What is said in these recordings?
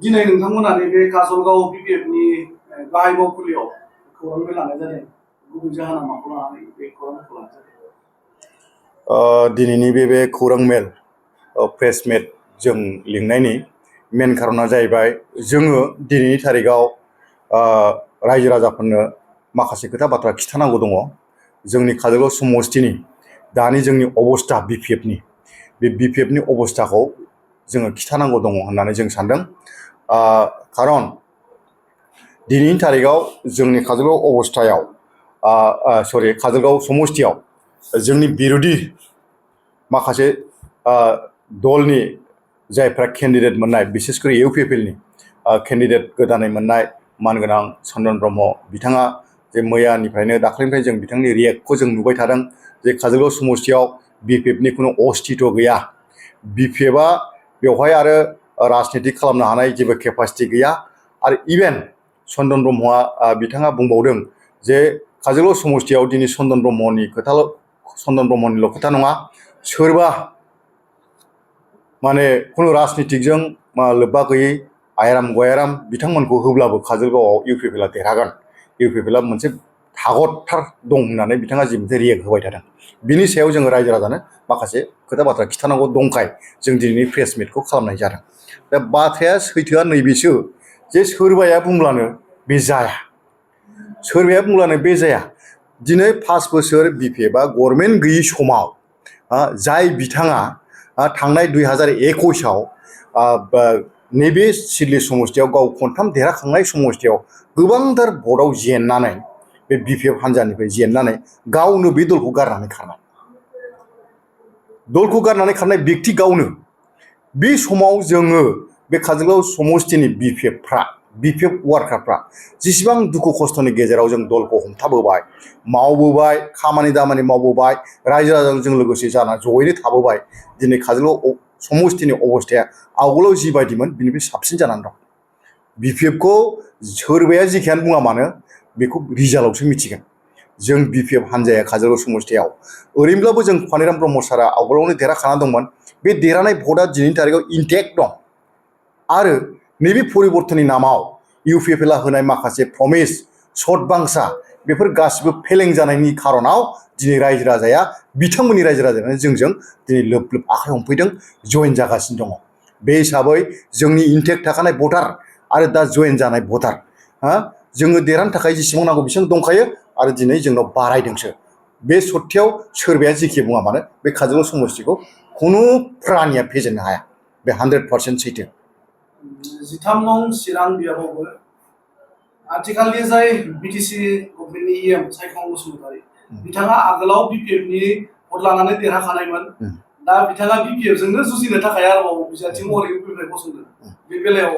दिनै नोंथांमोना नैबे काजलगाव बिपिएफनि गाहाय मावखुलियाव खौरां मेल लानाय जादों गुबै जाहोना माखौ लानानै बे खौरां मेलखौ लानाय जादों? दिनैनि बे खौरां मेल प्रेस मेट जों लिंनायनि मेन खारना जाहैबाय जोङो दिनैनि थारिखआव रायजो राजाफोरनो माखासे खोथा बाथ्रा खिन्थानांगौ दङ। जोंनि काजलगाव समस्तिनि दानि जोंनि अबस्था बिपिएफनि बे बिपिएफनि अबस्थाखौ जोङो खिन्थानांगौ दङ होननानै जों सानदों। खारन दिनैनि तारिखाव जोंनि काजलगाव अबस्थायाव काजलगाव समस्तियाव जोंनि बिरोधी माखासे दलनि जायफ्रा केन्डिडेट मोननाय बिसेसकरि इउपिपिएलनि केन्डिडेट गोदानै मोननाय मानगोनां चन्दन ब्रह्म बिथाङा जे मैयानिफ्रायनो दाख्लैनिफ्राय जों बिथांनि रियेक्टखौ जों नुबाय थादों जे काजलगाव समस्तियाव बिपिएफनि खुनु अस्तित्व गैया, बिपिएफआ बेवहाय आरो राजनिति खालामनो हानाय जेबो केपासिटि गैया। आरो इभेन चन्दन ब्रह्मआ बिथाङा बुंबावदों जे काजलगाव समस्तियाव दिनै चन्दन ब्रह्मनिल' खोथा नङा, सोरबा माने खुनु राजनितिकजों लोब्बा गैयै आइराम गयाराम बिथांमोनखौ होब्लाबो काजलगावआव इउपिपिएलआ देरहागोन, इउपिपिएलआ मोनसे थागतथार दं होननानै बिथाङा जि मोनसे रियेक्ट होबाय थादों। बिनि सायाव जोङो रायजो राजानो माखासे खोथा बाथ्रा खिन्थानांगौ दंखाय जों दिनैनि प्रेस मिटखौ खालामनाय जादों। दा बाथ्राया सैथोआ नैबेसो जे सोरबाया बुंब्लानो बे जाया, सोरबाया बुंब्लानो बे जाया। दिनै 5 बोसोर बिपिएफआ गभर्नमेन्ट गैयि समाव जाय बिथाङा थांनाय 2021आव नैबे सिडली समस्तियाव गाव खनथाम देरहाखांनाय समस्तियाव गोबांथार भटआव जेननानै बे बिपिएफ हान्जानिफ्राय जेननानै गावनो बे दलखौ गारनानै खारनाय व्यक्ति गावनो। बे समाव जोङो बे काजलगाव समस्तिनि बिपिएफ वार्कारफ्रा जेसेबां दुखु खस्थ'नि गेजेराव जों दलखौ हमथाबोबाय, मावबोबाय, खामानि दामानि मावबोबाय, रायजो राजाजों लोगोसे जाना जयैनो थाबोबाय, दिनै काजलगाव समस्तिनि अबस्थाया आवगोलाव जिबायदिमोन बिनिफ्राय साबसिन जानानै दं। बिपिएफखौ सोरबाया जेखियानो बुङा मानो बेखौ रिजाल्टआवसो मिथिगोन। जों बिपिएफ हान्जाया काजलगाव समस्तियाव ओरैनोब्लाबो जों पानिराम ब्रह्म सारा आवगोलावनो देरहाखाना दंमोन। बे देरहानाय भटआ दिनैनि तारिखाव इन्टेक्ट दं। आरो नैबे परिबर्तननि नामाव इउपिपिएलआ होनाय माखासे प्रमिस सतबांसा बेफोर गासिबो फेलें जानायनि खारनाव दिनै रायजो राजाया बिथांमोननि रायजो राजायानो जोंजों दिनै लोब लोब आखाइ हमफैदों, जयेन जागासिनो दङ। बे हिसाबै जोंनि इन्टेक्ट थाखानाय भटार आरो दा जयेन जानाय भटार जोङो देरहानो थाखाय जेसेबां नांगौ बेसेबां दंखायो आरो दिनै जोंनाव बारायदोंसो। बे सत्याव सोरबाया जेखि बुङा मानो बे काजलगाव समस्तिखौ खुनु प्रानिया फेजेननो हाया, बे 100% सैथो। 13 नं चिरां बियाबावबो आथिखालनि जाय बिटिसि गभर्नमेन्टनि इएम सायखं बसुमतारी बिथाङा आगोलाव बिपिएफनि भट लानानै देरहाखानायमोन। दा बिथाङा बिपिएफजोंनो जुजिनो थाखाय आरोबाव बिजाथि महरै इउपिपिएलनिफ्राय गसंदों। बे बेलायाव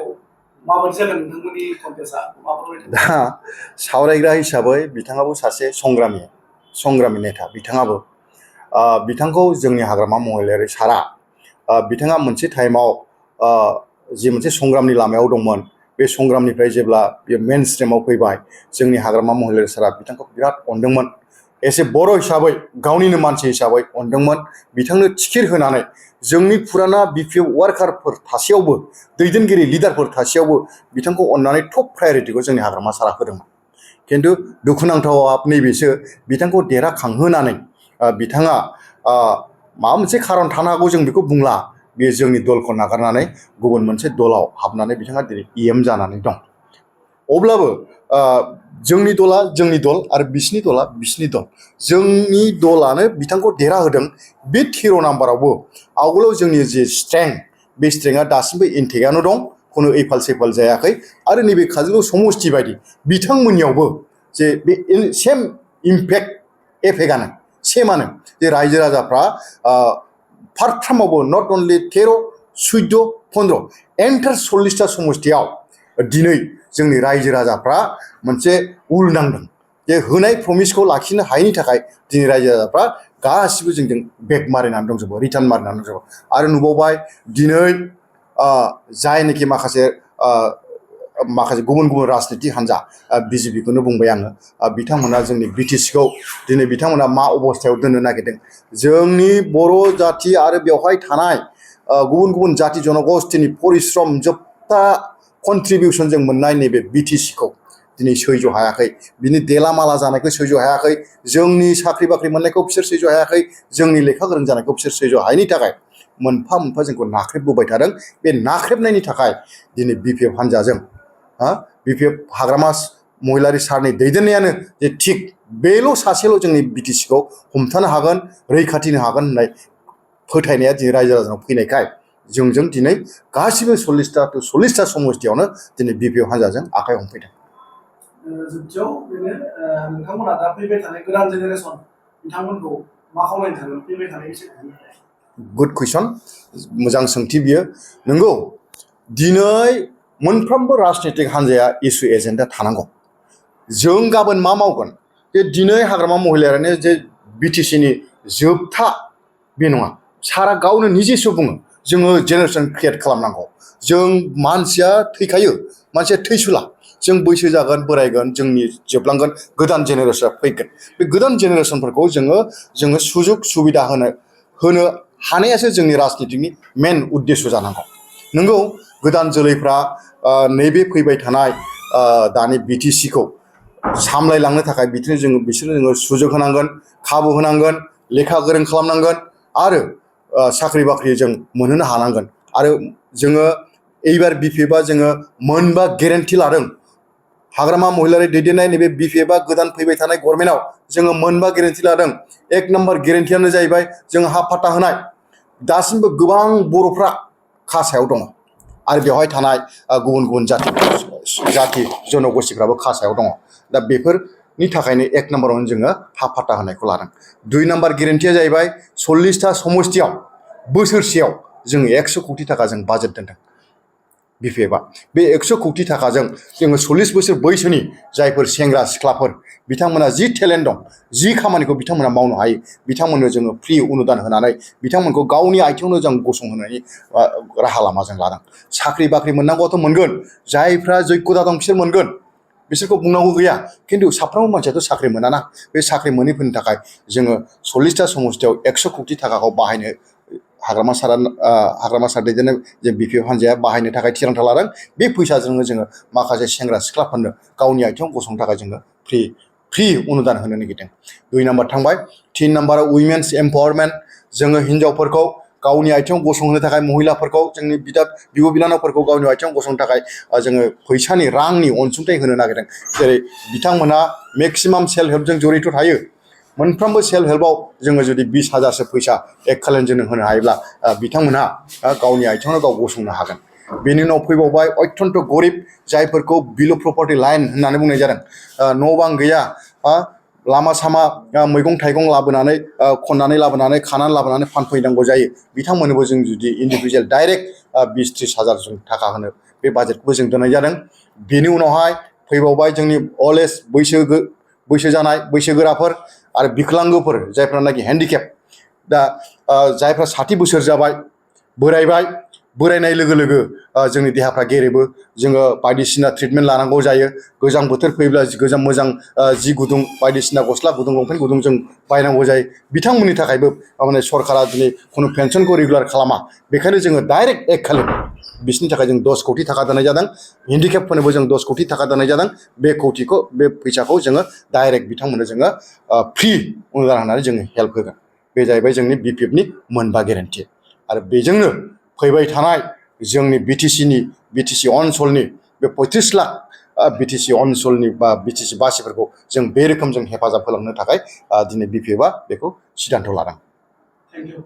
माबायदि जागोन नोंथांमोननि कन्टेस्टआ माबायदि? दा सावरायग्रा हिसाबै बिथाङाबो सासे संग्रामि नेता। बिथांखौ जोंनि हाग्रामा महिलारि सारा बिथाङा मोनसे टाइमाव जि मोनसे संग्रामनि लामायाव दंमोन, बे संग्रामनिफ्राय जेब्ला बे मेन स्ट्रिमाव फैबाय, जोंनि हाग्रामा महिलारि सारा बिथांखौ बिराद अनदोंमोन। एसे बर' हिसाबै गावनिनो मानसि हिसाबै अनदोंमोन। बिथांनो टिकेट होनानै जोंनि फुराना बिपिएफ वार्कारफोर थासेयावबो, दैदेनगिरि लिडारफोर थासेयावबो बिथांखौ अननानै टप प्रायरिटिखौ जोंनि हाग्रामा सारा होदोंमोन। खिन्थु दुखुनांथावा नैबेसो बिथांखौ देरहाखांहोनानै बिथाङा माबा मोनसे खारन थानो हागौ, जों बेखौ बुंला, बे जोंनि दलखौ नागारनानै गुबुन मोनसे दलाव हाबनानै बिथाङा दिनै इएम जानानै दं। अब्लाबो जोंनि दला जोंनि दल आरो बिसिनि दला बिसिनि दल। जोंनि दलानो बिथांखौ देरहाहोदों। बे 13 नाम्बारावबो आवगोलाव जोंनि जे स्ट्रेंथ, बे स्ट्रेंथआ दासिमबो इन्टेक्टआनो दं, खुनु एफाल सेफाल जायाखै। आरो नैबे काजलगाव समस्ति बायदि बिथांमोननियावबो जे बे सेम एफेक्टआनो सेमानो जे रायजो राजाफ्रा फारफ्रामावबो नट अनलि 13, 14, 15 एन्टार 40टा समस्तियाव दिनै जोंनि रायजो राजाफ्रा मोनसे उल नांदों जे होनाय प्रमिसखौ लाखिनो हायैनि थाखाय दिनै रायजो राजाफ्रा गासिबो जोंजों बेक मारिनानै दंजोबो, रिटार्न मारिनानै दंजोबो। आरो नुबावबाय दिनै जायनोखि माखासे गुबुन गुबुन राजनिति हान्जा, बिजेपिखौनो बुंबाय आङो, बिथांमोना जोंनि बिटिसिखौ दिनै बिथांमोना मा अबस्थायाव दोननो नागिरदों। जोंनि बर' जाथि आरो बेवहाय थानाय गुबुन गुबुन जाथि जनगोष्ठीनि परिश्रम जोबथा कन्ट्रिबिउसन जों मोननाय नैबे बिटिसिखौ दिनै सैज' हायाखै, बिनि देलामाला जानायखौ सैज' हायाखै, जोंनि साख्रि बाख्रि मोननायखौ बिसोर सैज' हायाखै, जोंनि लेखा गोरों जानायखौ बिसोर सैज' हायैनि थाखाय मोनफा मोनफा जोंखौ नाख्रेबबोबाय थादों। बे नाख्रेबनायनि थाखाय दिनै बिपिएफ हान्जाजों बिपिएफ हाग्रामा महिलारि सारनि दैदेननायानो जे थिग बेल' सासेल' जोंनि बिटिसिखौ हमथानो हागोन, रैखाथिनो हागोन होननाय फोथायनाया दिनै रायजो राजानाव फैनायखाय जोंजों दिनै गासिबो 40टा समस्थियावनो दिनै बिपिएफ हान्जाजों आखाइ हमफैदों। जोबथियाव बेनो नोंथांमोना दा फैबाय थानाय गोदान जेनेरेसन बिथांमोनखौ मा खावलायनो सानो फैबाय थानाय बैसोनिफ्राय? गुड कुइसन, मोजां सोंथि बियो। नंगौ, दिनै मोनफ्रोमबो राजनितिक हान्जाया इसु एजेन्डा थानांगौ। जों गाबोन मा मावगोन जे दिनै हाग्रामा महिलारियानो जे बिटिसिनि जोबथा बे नङा। सारा गावनो निजेसो बुङो जोङो जेनेरेसन क्रिएट खालामनांगौ। जों मानसिया थैखायो, मानसिया थैसुला, जों बैसो जागोन, बोरायगोन, जोंनि जोबलांगोन, गोदान जेनेरेसना फैगोन। बे गोदान जेनेरेसनफोरखौ जोङो सुजुग सुबिदा होनो हानायासो जोंनि राजनितिनि मेन उद्देश्य जानांगौ। नंगौ, गोदान जोलैफ्रा नैबे फैबाय थानाय दानि बिटिसिखौ सामलायलांनो थाखाय बिसोरनो जोङो सुजुग होनांगोन, खाबु होनांगोन, लेखा गोरों खालामनांगोन आरो साख्रि बाख्रि जों मोनहोनो हानांगोन। आरो जोङो एइबार बिपिएफआ जोङो मोनबा गेरेन्टि लादों। हाग्रामा महिलारि दैदेननाय नैबे बिपिएफआ गोदान फैबाय थानाय गभर्नमेन्टआव जोङो मोनबा गेरेन्टि लादों। 1 नम्बर गेरेन्टियानो जाहैबाय जों हा फाट्टा होनाय। दासिमबो गोबां बर'फ्रा खासायाव दङ आरो बेवहाय थानाय गुबुन गुबुन जाथि जन'गोष्ठीफ्राबो खासायाव दङ। दा बेफोरनि थाखायनो 1 नम्बरावनो जोङो हा फाट्टा होनायखौ लादों। 2 नम्बर गेरेन्टिया जाहैबाय 40टा समस्थियाव बोसोरसेयाव जोङो 100 कौटि थाखा जों बाजेट दोनदों बिपिएफआ। बे 100 कौटि थाखाजों जोङो 40 बोसोर बैसोनि जायफोर सेंग्रा सिख्लाफोर बिथांमोना जि टेलेन्ट दं, जि खामानिखौ बिथांमोना मावनो हायो, बिथांमोननो जोङो फ्रि अनुदान होनानै बिथांमोनखौ गावनि आथिङावनो जों गसंहोनायनि राहा लामा जों लादों। साख्रि बाख्रि मोननांगौआथ' मोनगोन, जायफ्रा जग्यता दं बिसोर मोनगोन, बिसोरखौ बुंनांगौ गैया। खिन्थु साफ्रोमबो मानसियाथ' साख्रि मोनाना। बे साख्रि मोनैफोरनि थाखाय जोङो 40टा समस्थियाव 100 कौटि थाखाखौ बाहायनो हाग्रामा सार दैदेननाय जे बिपिएफ हान्जाया बाहायनो थाखाय थिरांथा लादों। बे फैसाजोंनो जोङो माखासे सेंग्रा सिख्लाफोरनो गावनि आथिङाव गसंनो थाखाय जोङो फ्रि अनुदान होनो नागिरदों। 2 नम्बर थांबाय। 3 नम्बराव उइमेन्स एम्पावारमेन्ट। जोङो हिनजावफोरखौ गावनि आथिङाव गसंहोनो थाखाय, महिलाफोरखौ, जोंनि बिब' बिनानावफोरखौ गावनि आथिङाव गसंनो थाखाय जोङो फैसानि रांनि अनसुंथाइ होनो नागिरदों। जेरै बिथांमोनहा मेक्सिमाम सेल्फ हेल्पजों जड़ित थायो। मोनफ्रोमबो सेल्फ हेल्पआव जोङो जुदि 20,000सो फैसा एककालीनजों होनो हायोब्ला बिथांमोनहा गावनि आथिङावनो गाव गसंनो हागोन। बेनि उनाव फैबावबाय अत्यन्त गरिब, जायफोरखौ बिल' प्रपार्टि लाइन होननानै बुंनाय जादों। न' बां गैया, लामा सामा मैगं थाइगं लाबोनानै खननानै लाबोनानै खानानै लाबोनानै फानफैनांगौ जायो। बिथांमोननोबो जों जुदि इन्डिभिजुवेल डाइरेक्ट 20-30 हाजार थाखा होनो बे बाजेटखौबो जों दोननाय जादों। बेनि उनावहाय फैबावबाय जोंनि अल्ड एज बैसो जानाय बैसोगोराफोर आरो बिकलांगोफोर, जायफ्रानाखि हेन्डिकेप। दा जायफ्रा 60 बोसोर जाबाय, बोरायनाय लोगो लोगो जोंनि देहाफ्रा गेरेबो, जोङो बायदिसिना ट्रिटमेन्ट लानांगौ जायो। गोजां बोथोर फैयोब्ला मोजां जि गुदुं, बायदिसिना गस्ला गुदुं, लंपेन्ट गुदुं जों बायनांगौ जायो। बिथांमोननि थाखायबो माने सरकारा दिनै खुनु पेन्सनखौ रेगुलार खालामा। बेखायनो जोङो डाइरेक्ट एककालीन बिसोरनि थाखाय जों 10 कौटि थाखा दोननाय जादों। हेन्डिकेपफोरनोबो जों 10 कौटि थाखा दोननाय जादों। बे फैसाखौ जोङो डाइरेक्ट बिथांमोननो जोङो फ्रि अनुदान होनानै जोङो हेल्प होगोन। बे जाहैबाय जोंनि बिपिएफनि मोनबा गेरेन्टि। आरो बेजोंनो फैबाय थानाय जोंनि बिटिसि ओनसोलनि बे 35 लाख बिटिसि ओनसोलनि बा बिटिसि बासिफोरखौ जों बे रोखोम जों हेफाजाब होलांनो थाखाय दिनै बिपिएफआ बेखौ सिदान्थ' लादों। Thank you.